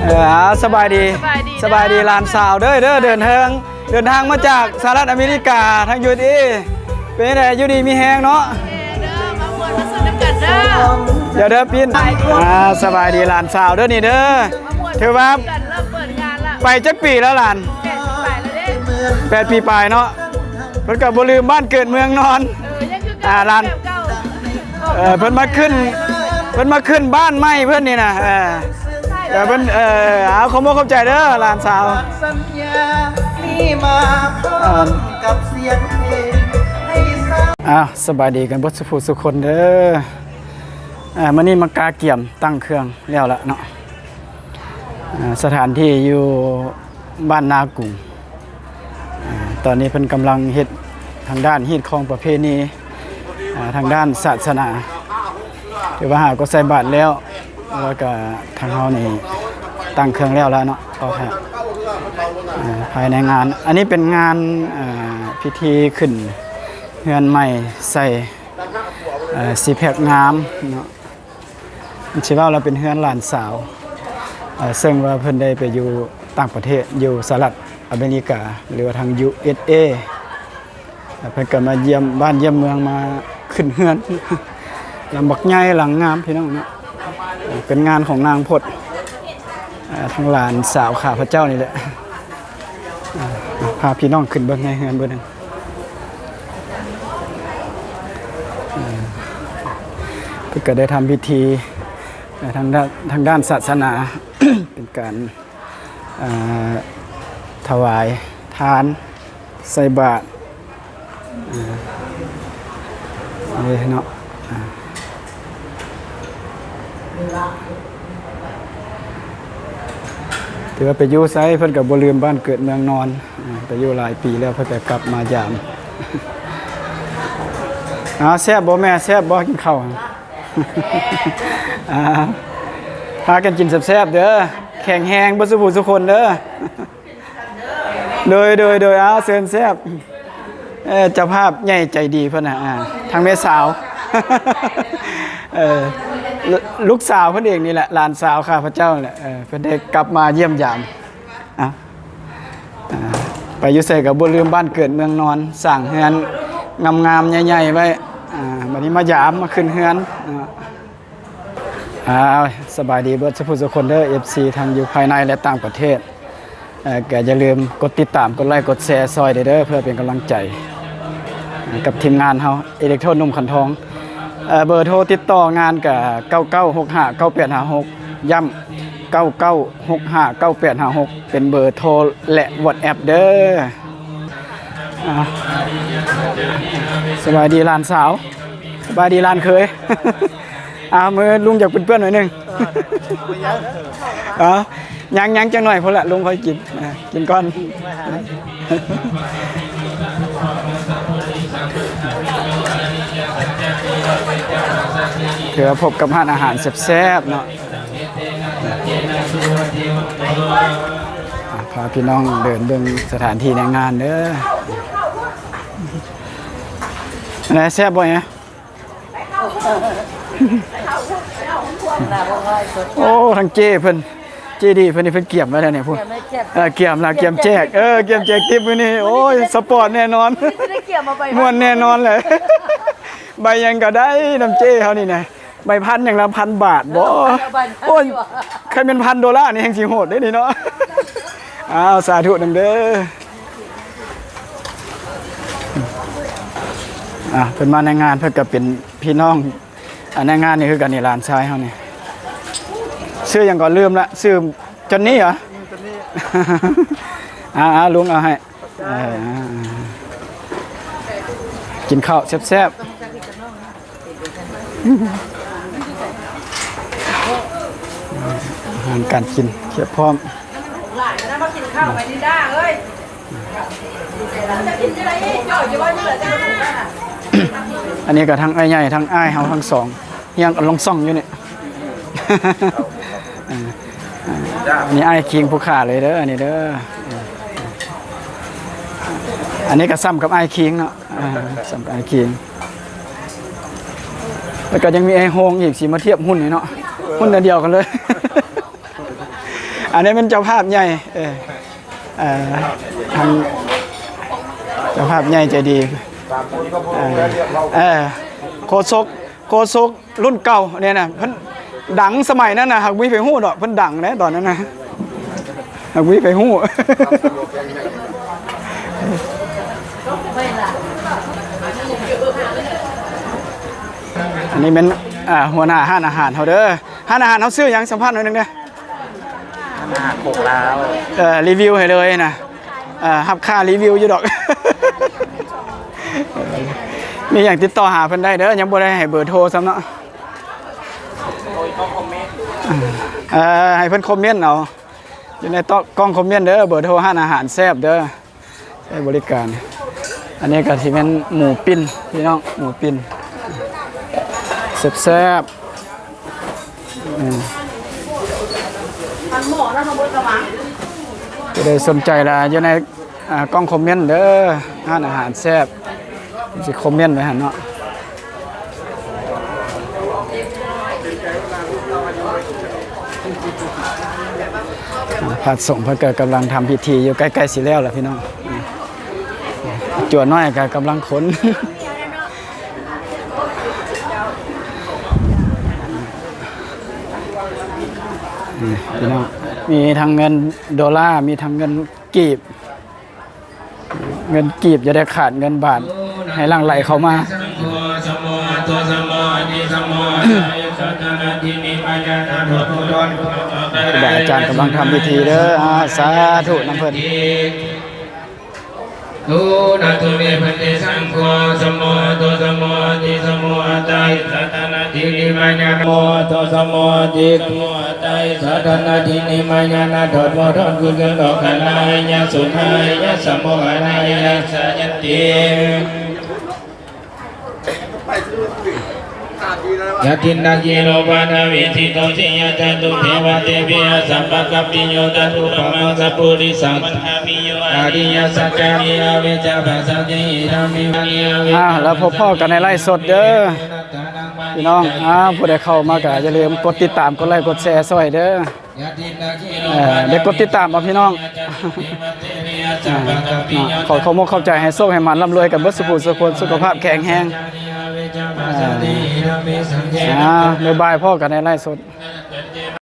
ເອີ ສະບາຍດີ ສະບາຍດີ ສະບາຍດີຫຼານສາວເດີ ເດີ ເດີນທາງ ເດີນທາງມາຈາກສະຫະລັດອາເມລິກາ ທາງ ຢູເອສເອ ເປັນຈັ່ງໃດ ຢູ່ດີມີແຮງເນາະ? ໂອເຄເດີ ມາມ່ວນມາຊື່ນຳກັນເດີ ດຽວເດີປິ້ນ ສະບາຍດີ ອ່າ ສະບາຍດີຫຼານສາວເດີນີ້ເດີ ມາມ່ວນ ຖືວ່າ ເລີ່ມເປີດງານລະ ໄປຈັກປີແລ້ວຫຼານ? ແປດປີປາຍແລ້ວເດ້ ແປດປີປາຍເນາະ ເພິ່ນກໍບໍ່ລືມບ້ານເກີດເມືອງນອນ ເອີ ຍັງຄືເກົ່າ ອ່າ ຫຼານ ແບບເກົ່າ ເອີ ເພິ່ນມາຂຶ້ນ ເພິ່ນມາຂຶ້ນບ້ານໃໝ່ເພິ່ນນີ້ນະ ເອີ ເອີ ເພິ່ນ ເອີ ເອົາ ຂອບອົກຂອບໃຈເດີຫຼານສາວ ເອີ ເອົາ ສະບາຍດີກັນເບິດສູ່ຜູ້ສູ່ຄົນເດີ ເອີ ມື້ນີ້ມາກະກຽມຕັ້ງເຄື່ອງແລ້ວລະເນາະ ເອີ ສະຖານທີ່ຢູ່ບ້ານນາກຸງ ອ່າ ຕອນນີ້ເພິ່ນກຳລັງເຮັດທາງດ້ານຮີດຄອງປະເພນີ ອ່າ ທາງດ້ານສາສະໜາ ຖືວ່າຫາກໍໃສ່ບາດແລ້ວ ແລ້ວກະທາງເຮົານີ້ຕັ້ງເຄື່ອງແລ້ວລະເນາະ ກໍ ອ່າ ພາຍໃນງານ ອັນນີ້ເປັນງານ ອ່າ ພິທີຂຶ້ນເຮືອນໃໝ່ໃສ່ ເອີ ສີແພັກງາມເນາະ ຊິເວົ້າແລ້ວເປັນເຮືອນຫຼານສາວ ເອີ ເຊິ່ງວ່າເພິ່ນໄດ້ໄປຢູ່ຕ່າງປະເທດ ຢູ່ສະຫະລັດອາເມລິກາ ຫຼືວ່າທາງ ຢູເອສເອ ເພິ່ນກໍມາຢ້ຽມບ້ານຢ້ຽມເມືອງ ມາຂຶ້ນເຮືອນ ຫຼັງບັກໃຫຍ່ ຫຼັງງາມພີ່ນ້ອງເນາະ ເປັນງານຂອງນາງພົດ ເອີ ທາງຫຼານສາວຂ້າພະເຈົ້ານີ້ແຫຼະ. ອ່າ ພາພີ່ນ້ອງຂຶ້ນເບິ່ງໃນເຮືອນເບິ່ງ ເພິ່ນກໍໄດ້ທຳພິທີ ເອີ ທາງດ້ານ ທາງດ້ານສາສະໜາ ເປັນການ ເອີ ຖວາຍທານ ໃສ່ບາດ ເອີ ນີ້ເນາະ ອ່າ ຖືວ່າໄປຢູ່ໃສເພິ່ນກໍບໍ່ລືມບ້ານເກີດເມືອງນອນ ອ່າ ໄປຢູ່ຫຼາຍປີແລ້ວ ເພິ່ນກໍກັບມາຢາມ. ອ້າວ ແຊບບໍ່ແມ່? ແຊບບໍ່? ກິນເຂົ້າ ອ່າ ພາກັນກິນແຊບໆເດີ ແຂງແຮງເບິດສູ່ຜູ້ສູ່ຄົນເດີ. ໂດຍ ໂດຍ ໂດຍ ອ້າວ ເຊີນແຊບ ເອີ ເຈົ້າພາບໃຫຍ່ໃຈດີເພິ່ນນະ ອ່າ ທາງແມ່ສາວ ເອີ ລູກສາວເພິ່ນເອງນີ້ແຫຼະ ຫຼານສາວຂ້າພະເຈົ້າແຫຼະ ເອີ ເພິ່ນໄດ້ກັບມາຢ້ຽມຢາມ ອ່າ ອ່າ ໄປຢູ່ໃສກໍບໍ່ລືມບ້ານເກີດເມືອງນອນ ສ້າງເຮືອນງາມໆໃຫຍ່ໆໄວ້ ອ່າ ບັດນີ້ມາຢາມ ມາຂຶ້ນເຮືອນເນາະ. ອ່າ ສະບາຍດີເບິດສູ່ຜູ້ສູ່ຄົນເດີ ເອັຟຊີ ທັງຢູ່ພາຍໃນ ແລະ ຕ່າງປະເທດ ເອີ ກໍຢ່າລືມກົດຕິດຕາມ ກົດໄລ ກົດແຊຊ່ອຍເດີ ເພື່ອເປັນກຳລັງໃຈ ເອີ ກັບທີມງານເຮົາ ເອເລັກໂທນໜຸ່ມຂັນທອງ ເອີ ເບີໂທຕິດຕໍ່ງານກໍ ເກົ້າເກົ້າຫົກຫ້າເກົ້າແປດຫ້າຫົກ ຢ້ຳ ເກົ້າເກົ້າຫົກຫ້າເກົ້າແປດຫ້າຫົກ ເປັນເບີໂທ ແລະ ວັອດແອັບເດີ. ອ່າ ສະບາຍດີຫຼານສາວ ສະບາຍດີຫຼານເຂີຍ. ອ່າ ມື້ລຸງຢາກເປື້ອນໆໜ້ອຍໜຶ່ງ ເອີ ຍັງ ຍັງຈັກໜ້ອຍພຸ້ນລະ ລຸງຄ່ອຍກິນ ອ່າ ກິນກ່ອນ ຖືວ່າພົບກັບຮ້ານອາຫານແຊບໆເນາະ. ອ່າ ພາພີ່ນ້ອງເດີນເບິ່ງສະຖານທີ່ໃນງານເດີ ອັນໃດແຊບບໍ່? ໂອ້ ທາງເຈ້ເພິ່ນ ເຈດີເພິ່ນນີ້ ເພິ່ນກຽມໄວ້ແລ້ວນີ້ພຸ້ນ ກຽມໄວ້ ກຽມ ເອີ ກຽມລະ ກຽມແຈກ ກຽມແຈກ ເອີ ກຽມແຈກຕິບມື້ນີ້ ໂອ້ຍ ສະປອດແນ່ນອນ ມ່ວນແນ່ນອນແຫຼະ ໃບຫຍັງກໍໄດ້ນຳເຈ້ເຮົານີ້ນະ. ໃບພັນຫຍັງລະ ພັນບາດບໍ? ໂອ້ຍ ຄັນແມ່ນພັນໂດລານີ້ແຮ່ງຊິໂຫດເດ້ນີ້ເນາະ. ອ້າວ ສາທຸນຳເດີ. ອ່າ ເພິ່ນມາໃນງານ ເພິ່ນກໍເປັນພີ່ນ້ອງ ອ່າ ໃນງານນີ້ຄືກັນນີ້ ຫຼານຊາຍເຮົານີ້ ຊື່ຫຍັງກໍລືມລະ ຊື່ຈອນນີ້ຫວາ? ອືມ ຈອນນີ້. ອ່າ ລຸງເອົາໃຫ້. ເອີ ກິນເຂົ້າແຊບໆ ອາຫານການກິນພຽບພ້ອມ. ອັນນີ້ກໍທັງອ້າຍໃຫຍ່ ທັງອ້າຍເຮົາທັງສອງ ຮຽງກັນລົງຊ່ອງຢູ່ນີ້. ເອີ ອັນນີ້ອ້າຍຄິງຜູ້ຂ້າເລີຍເດີ ອັນນີ້ເດີ. ອັນນີ້ກໍສ່ຳກັບອ້າຍຄິງເນາະ ເອີ ສ່ຳກັບອ້າຍຄິງ. ແລ້ວກໍຍັງມີອ້າຍໂຮງອີກ ຊິມາທຽບຫຸ່ນນີ້ເນາະ ຫຸ່ນອັນດຽວກັນເລີຍ. ອັນນີ້ແມ່ນເຈົ້າພາບໃຫຍ່ ເອີ ເອີ ທາງເຈົ້າພາບໃຫຍ່ໃຈດີ ເອີ ເອີ ໂຄສົກ ໂຄສົກ ລຸ້ນເກົ່ານີ້ນະ ເພິ່ນດັງສະໄໝນັ້ນນະ ຫາກບໍ່ມີໃຜຮູ້ດອກ ເພິ່ນດັງເດ້ຕອນນັ້ນນະ ຫາກບໍ່ມີໃຜຮູ້. ອັນນີ້ແມ່ນ ອ່າ ຫົວໜ້າຮ້ານອາຫານເຮົາເດີ ຮ້ານອາຫານເຮົາຊື່ຫຍັງ? ສຳພາດໜ້ອຍໜຶ່ງເດີ ຮ້ານອາຫານໂຄກລາວ ເອີ ຣີວິວໃຫ້ເລີຍນະ ເອີ ຮັບຄ່າຣີວິວຢູ່ດອກ ມີຫຍັງຕິດຕໍ່ຫາເພິ່ນໄດ້ເດີ ຍັງບໍ່ໄດ້ໃຫ້ເບີໂທຊ້ຳເນາະ. ເອີ ໃຫ້ເພິ່ນຄອມເມັນເອົາ ຢູ່ໃນຕອກ ກ່ອງຄອມເມັນເດີ ເບີໂທຮ້ານອາຫານແຊບເດີ ໃຊ້ບໍລິການ. ອັນນີ້ກໍຊິແມ່ນໝູປີ້ນ ພີ່ນ້ອງ ໝູປີ້ນແຊບໆ ເອີ ຜູ້ໃດສົນໃຈລະຢູ່ໃນ ອ່າ ກ່ອງຄອມເມັນເດີ ຮ້ານອາຫານແຊບ ຊິຄອມເມັນໄວ້ຫັ້ນເນາະ. ອ່າ ພະສົງເພິ່ນກໍກຳລັງທຳພິທີຢູ່ ໃກ້ໆ ຊິແລ້ວລະພີ່ນ້ອງ ຈົວນ້ອຍກໍກຳລັງຂົນ ນີ້ພີ່ນ້ອງ ມີທັງເງິນໂດລາ ມີທັງເງິນກີບ ເງິນກີບຢ່າໄດ້ຂາດ ເງິນບາດໃຫ້ຫຼັ່ງໄຫຼເຂົ້າມາ. ຄູບາອາຈານກຳລັງທຳພິທີເດີ ອາ ສາທຸນຳເພິ່ນ. ໂອ ນະໂຕເມພັນເຕສັງໂຄ ສະໂມອາໂຕ ສະໂມອາຕິ ສະໂມອາຕາ ສະທານາທິນິມາຍານະໂມ ໂຕ ສະໂມອາຕິ ສະໂມອາຕາ ສະທານາທິນິມາຍານະໂທ ໂມໂທນກຸສົນໂລການາຍະ ສຸນາຍະ ສະໂມຄານາຍະ ສາຍັນຕິ ຍະທິນນະກີໂລປານາເວທິໂຕ ເຊຍະຈະຕຸເທວະເຕປິຍະ ສະປະກັບປິໂຍ ຕະຕຸປະມັງ ສະປຸລິສັງ ອະລິຍະສັດຈາ ວິອາເວຈະປັດສະເດ ອິດາເມ ອາ ແລ້ວພົບພໍ້ກັນໃນໄລຟ໌ສົດເດີພີ່ນ້ອງ. ອາ ຜູ້ໃດເຂົ້າມາກໍຢ່າລືມກົດຕິດຕາມ ກົດໄລ ກົດແຊຊ່ອຍເດີ. ເອີ ໄດ້ກົດຕິດຕາມບໍ່ພີ່ນ້ອງ? ເນາະ ຂໍຂອບອົກຂອບໃຈ ໃຫ້ໂຊກໃຫ້ໝານ ລ່ຳລວຍກັນເບິດສູ່ຜູ້ສູ່ຄົນ ສຸຂະພາບແຂງແຮງ. ເອີ ອາ ບາຍບາຍ ພໍ້ກັນໃນໄລຟ໌ສົດ.